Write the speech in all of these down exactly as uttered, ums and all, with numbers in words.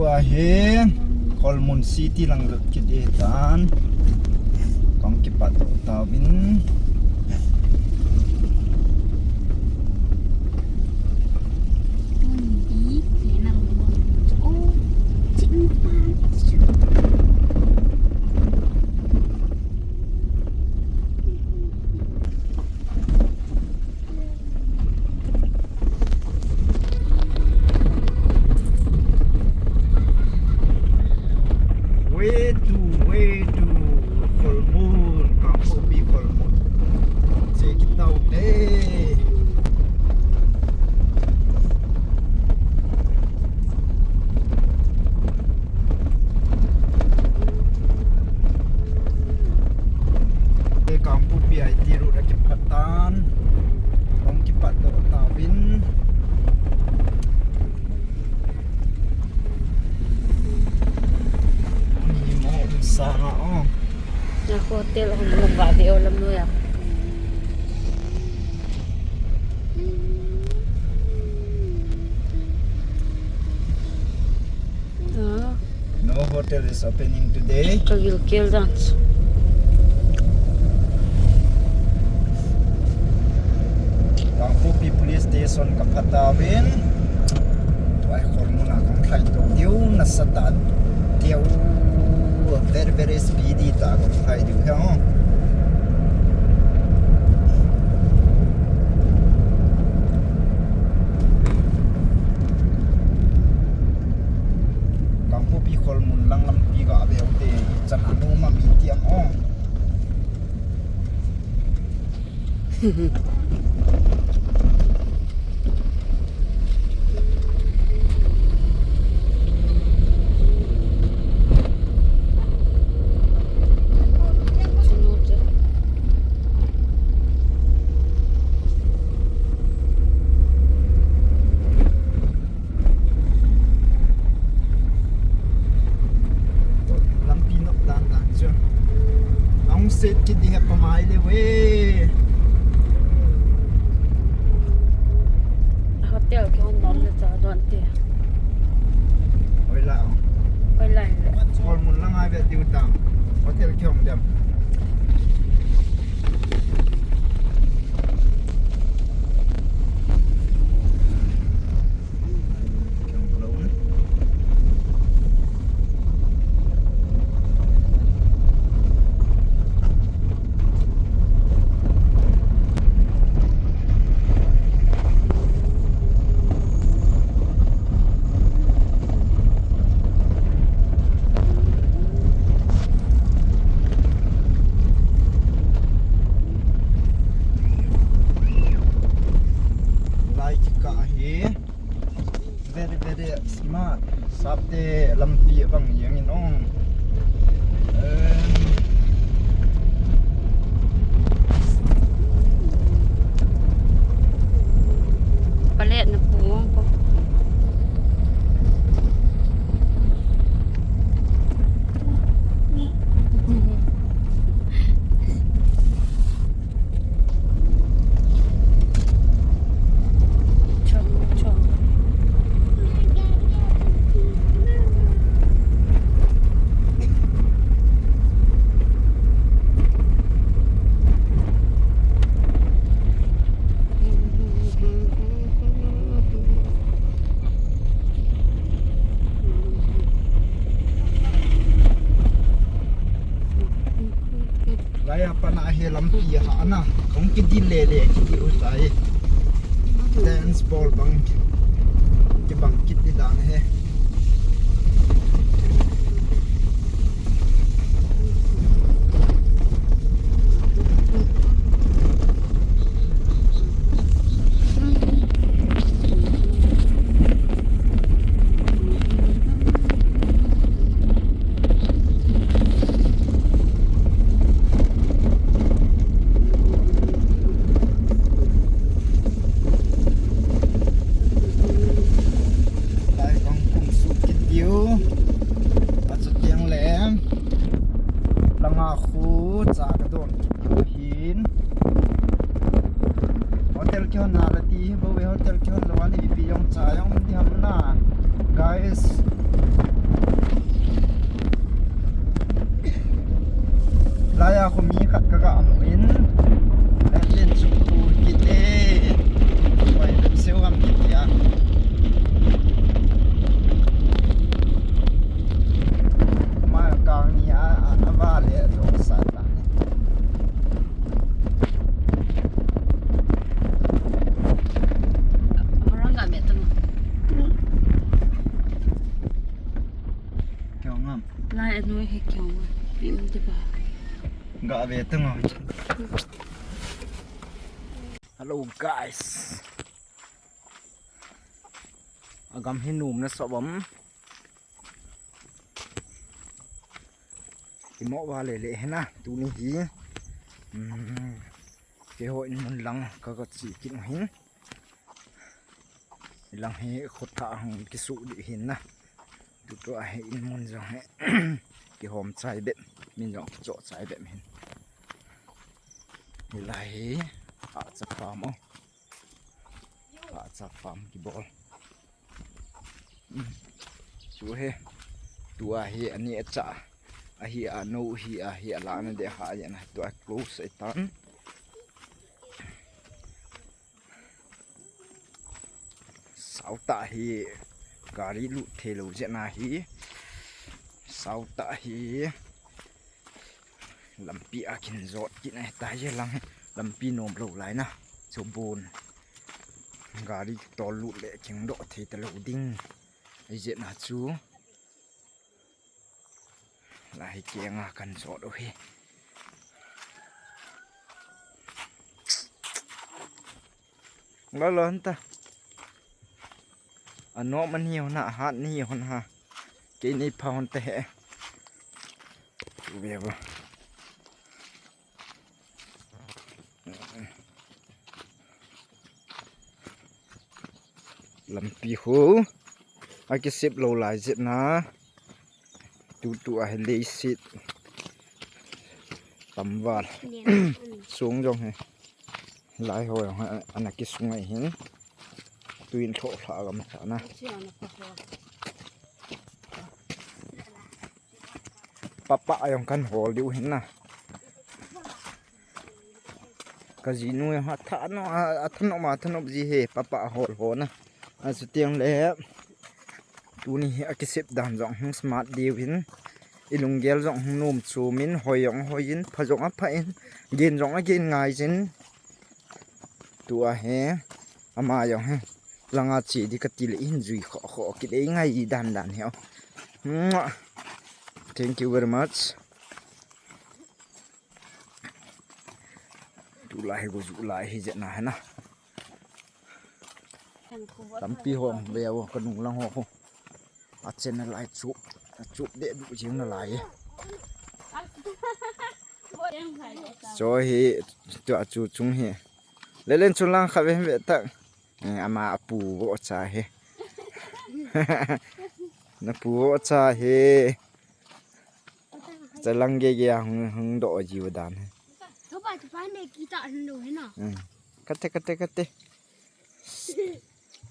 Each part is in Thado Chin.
Ahin, Kholmun City lang lut kit e tan. Kong kipat tauvin. Way to, way to Kholmun, Kangpokpi Kholmun. Check it out, eh. Kangpokpi I T road a kipat tan. Kong kipat doh tauvin. Ni mo um sa nga o. Na hotel hung lung ga ve o lam noi a. Ah. No hotel is opening today. Ka vil kel dance. Kangpokpi Police Station ka phat tauvin. Tua hi Kholmun a kong lhai to diu nasatah diu. Very, very speedy tah a kong lhai diu hi o. Kangpokpi Kholmun lang lampi ga ve u te, chan a nu ma mi ti ang o. Lampi nok dan dan chu. Ahung set kit ding ahi pa mai le ve. Hotel kihong nom le cha don te. Oi la. Oi la le. Kholmun lang a ve diu tam. Hotel kihong dem. Lai kikah hi. Very, very smart. Sapte lampi abang jeng in ong. Em. Palet na pu ong ko. Lai a pat na hi lampi a hah na. Kong kidil le le kidil u tai. Dance ball bang. Kibang kit di dan hi. Ngai anoi he kiong. Pim te ba. Ga ve tang. Hello guys. Agam hi num na sobam. Imo wa le le hena tuni hi. Hmm. Keiho in mun lang ka ka chi kin hin. Lang hi khut tha hung kisu di hin na. Tutu a hi in mun jong hi. Kihom chai bep. Min jong cho chai bep hin. Hilai hi. A cha farm o. A cha farm kibol. Hmm. Chu he. Tua hi ani a cha. Ahi a no hi a hi a la na de ha ya na. Tua close a tan. Sao tah hi gari lut thei lou jeh na hi. Sao tah hi lampi a kin jot kit na ta je lang lampi nom lou lai na. Chu bun gari tol lut le kin doh thei ta lou ding. Ai jeh na chu. Lai hi kenga kan jot u hi. Lo lo hon ta. Ano man hi hon ha, hat ni hon ha. Kei ni pha hon ta he. Tu ve ba. Lampi ho. Akisep lou lai jeh na. Tutu a hi leiset. Tamval. Sung jong hi. Lai ho jong hi. Ana kisung ai hin. Tuin tho hla gam ta na. Papa ayong kan hol diu hin na. Ka jinu ha tha no, a tha no ma tha no ji he papa hol ho na. A chu tiang le tuni hi akisep dan jong hung smart diu hin. I lunggel jong hung nom chu min hoi jong hoi in, pha jong a pha in, gen jong a gen ngai jin. Tua he ama jong he langa che di ka ti le in jui kho kho ki le ngai dan dan he. Thank you very much. Tu lai hi go ju lai hi jeh na he na. Tampi ho ve o ka nung lang ho ho. A chen na lai chup. A chup de du jing na lai. Cho hi tu a chu chung hi. Le len chu lang kha ve ve tak. Eh, ama a pu vo cha hi. Na pu vo cha hi. Cha lang ge ge a hung hung do ji va dan hi. Kate kate kate.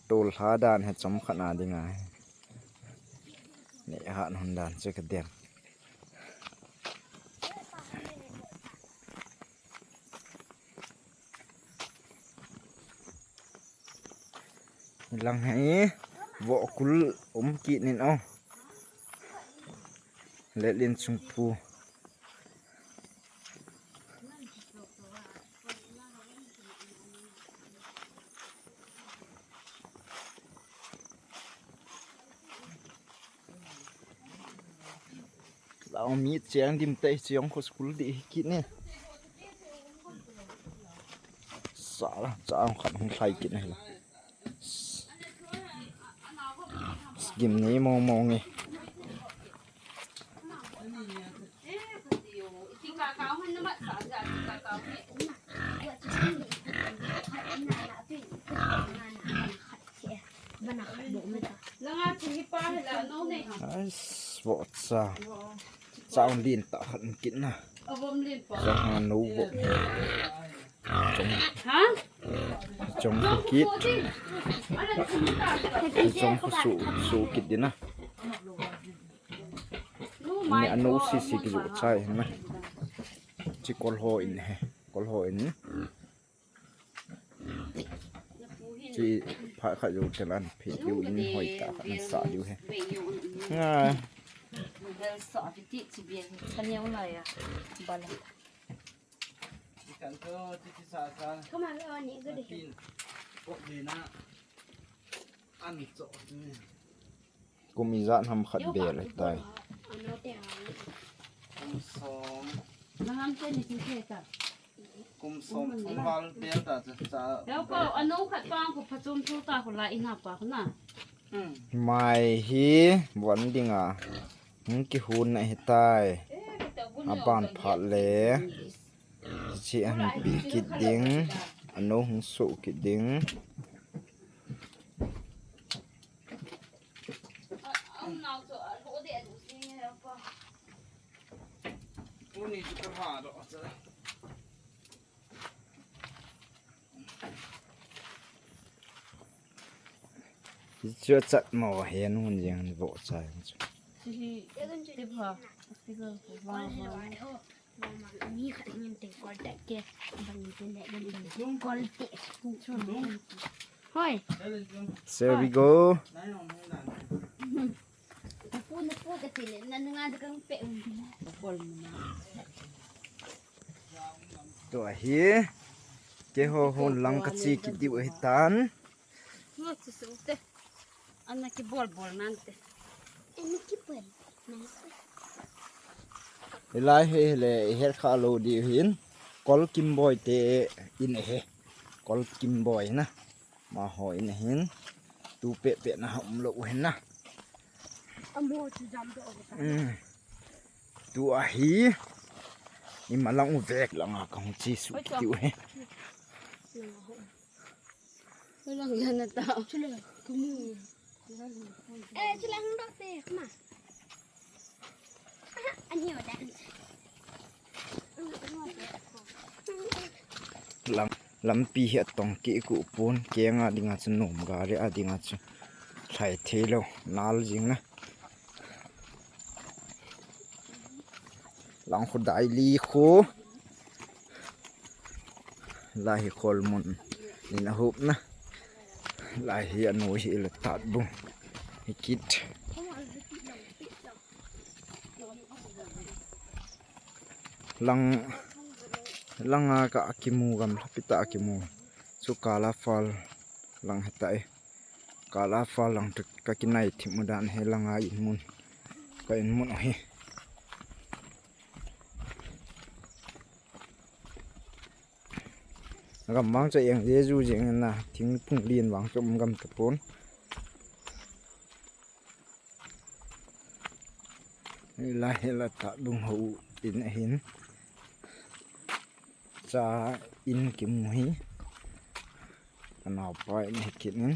Tol ha dan he chom khat na ding a. Ni ha non dan che ka den. Lang he vo kul um ki nin o. Let lin chung pu. Lao mi chiang dim te chiang ko school di kit ne. Sa la, sa ang khat hung thlai kit ne la. Gim ni mong mong ni. Ais, vo cha. Cha un din ta khat kit na. Cha ha no vo. Chong. Ha? Chong ko kit. Chong ko su, su kit ding na. Ni ano si si ki ju chai na. Chi kol ho in he. Kol ho in. Chi pha kha ju telan phi ju in hoi ta kha sa ju he. Nga. Bel sa fiti chi bel. Kanya ulaya. Bala. Kum ijat ham khat bel tai. Som. Naham te ni ki ke ta. Kum som, kum val bel ta cha, cha. Leo ko, anu khat pang ko phachom thu ta ko la ina pa ko na. Hmm. Mai hi, bon ding a. Hung kihun na hi tai. Aban phat le. Chi an pi kit ding. Anu hung su kit ding. Tuni chu ka ha ro cha. Chu chat mo hen hun jeng vo cha chu. Hi, ti pha, ti pha, va, va. Ni khat ngin te kol te ke, bang te ne, bang te kol te. Hoi. There we go. Napu, napu ka ti le, na nga de kang pe un. Kol na. Tua hi, keiho hon lang ka chi kit diu ahi tan. Tua chu su te. Ana kibol bol nante. Ana kibol nante. Hilai hi le, i het kha lou diu hin. Kol Kimboi te in ahi. Kol Kimboi na. Amaho in ahin. Tu pehpeh na ha um lou u hin na. Amo chu jam doh. Hmm. Tua hi. I malang u vek langa ka hung chi su diu hi. Lang yan na ta. Chule, kamu. Eh, chule hang dok te, ma. Ani o dan. Lang, lampi hi atong ki ku pon, kenga dinga chu nom gari a dinga chu. Thlai thei lou, nal jing na. Lang khu dai li khu. Lai hi khol mun in a hup na. Lai hi a noi hi le tat bu. Hi kit. Lang, langa ka kimu gam la pita kimu. Chu kala fal lang heta e. Kala fal lang tu ka kinai thim u dan hi langa in mun. Ka in mun hi. Gam vang chu eng jeju jeng na thingphung lien vang chu um gam ta pon. Hila hila ta dung ho in ahin. Cha in kimu hi. Anau pa in hi kit in.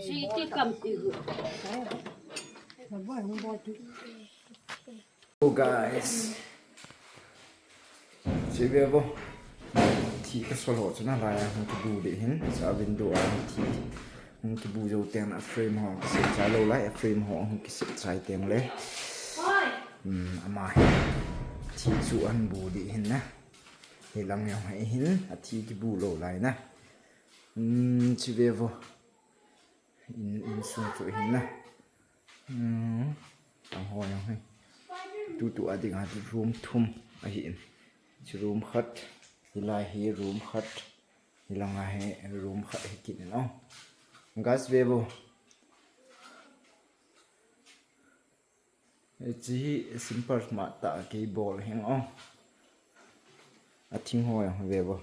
Chi ti kam ti hu. Oh, guys. Chi ve vo. Thi ka sol ho chu na lai a hung kibu de hin. Sa window a thi. Hung kibu jou teng a frame ho ka se cha lou lai, a frame ho hung ki se chai teng le. Hmm, ama hi. Thi chu an bu de hin na. Hi lang jong hi hin, a thi kibu lou lai na. Hmm, chi ve vo. In, in sung chu hin na. Hmm, tang ho jong hi. Tutu a ding a room thum ahi in. Chi room khat, hilai hi room khat, hilanga hi room khat hi kit in o. Gas ve vo. Hichi hi simple mah tah kei bol heng o. A thing ho jong ve vo.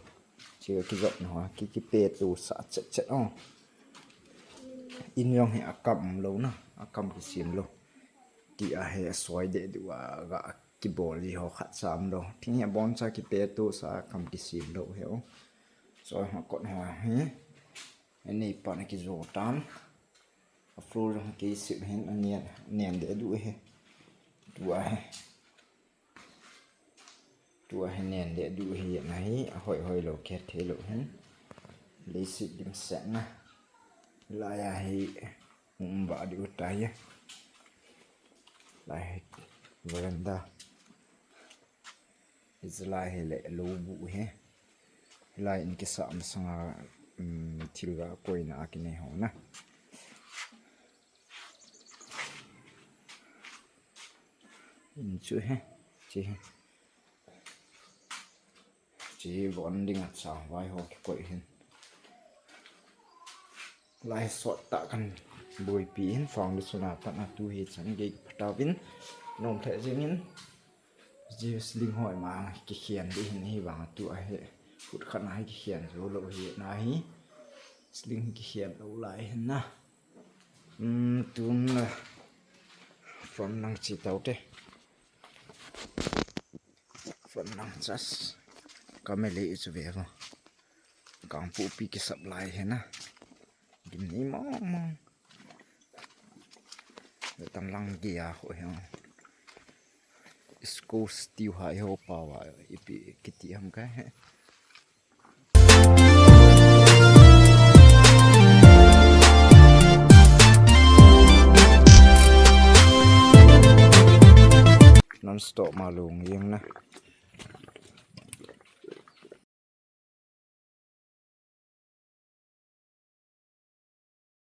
Chi kijopna ho, ki, kipeto sa chet chet o. In jong hi a kam lou na, a kam kisem lou. Ti a hi a soi de du a ga kibol ji ho khat sam lou. Thing hi a bon sa kipeto sa a kam kisem lou hi o. Soi ho kot ho hi. Ani pa na kijo tan. A floor jong kei sip hin a nian, nian de du hi. Tua hi. Tua hi nian de du hi na hi, a hoi hoi lou, khet thei lou hin. Lei sip dim set na. Lai a hi, um ba di u ta hi. Lai hi, veranda. Hichi lai hi le lou bu hi. Hilai in kisa masanga, um, thil ga koina a kinei ho na. Chu hi, chi hi. Chi hi von ding a chang vai ho kikoi hin. Lai sot ta kan buipi in foundation a pat a tu hi chan gei phatau in nom thei jing in. Ji sling hoi ma kikhen di hin hi vang tu a hi. Hut khat na hi kikhen zo lo hi na hi. Sling hi kikhen lo lai hin na. Um, tun la front lang chi tau te. Front lang chas. Kamele chu ve vo. Kangpu pi kisap lai hi na. Gim ni mong mong. Tam lang gi a ho hi. School stiu ha ho pa wa ipi kiti ham ka he. Non stop ma lung yeng na.